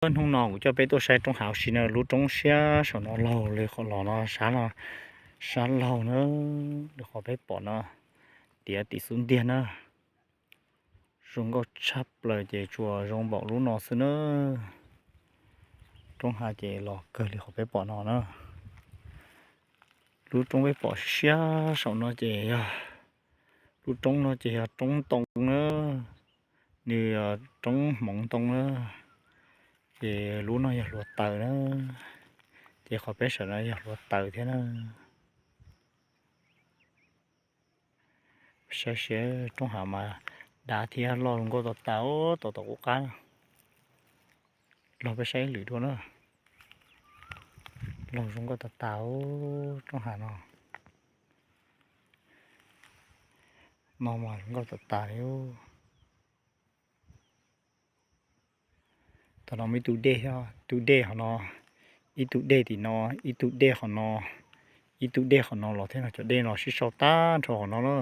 Hnub no kuv coj peb tuaj saib roob hav ua si na, lub roob siab saum no laug li qhov los no, sab laug na, li qhov peb pom no, tiav tim xub ntiag na. Zoo nkauj tshaj plaws ces tsuas zoo npaum lub no xwb na. Roob hav ces los kawg li qhov peb pom no na. Lub roob peb pom siab saum no ces yog, lub roob no ces yog roob ntoo na, nws yog roob hmoov ntoo na. Ces lub no yog hluav taws na, ces qhov peb sawv no yog hluav taws thiab na. Saib seb roob hav mas dav thiab loj zoo nkauj tas tas, tom tom qub qab. Los peb saib lwm dua na. Los zoo nkauj tas tas roob hav no. No mas zoo nkauj tas tas li. Tam no muaj ib tug dej, tus dej qhov no, ib tug dej tim no, ib tug dej qhov no, ib tug dej qhov no los thiab no, cov dej no sib sau tag nrho qhov no na.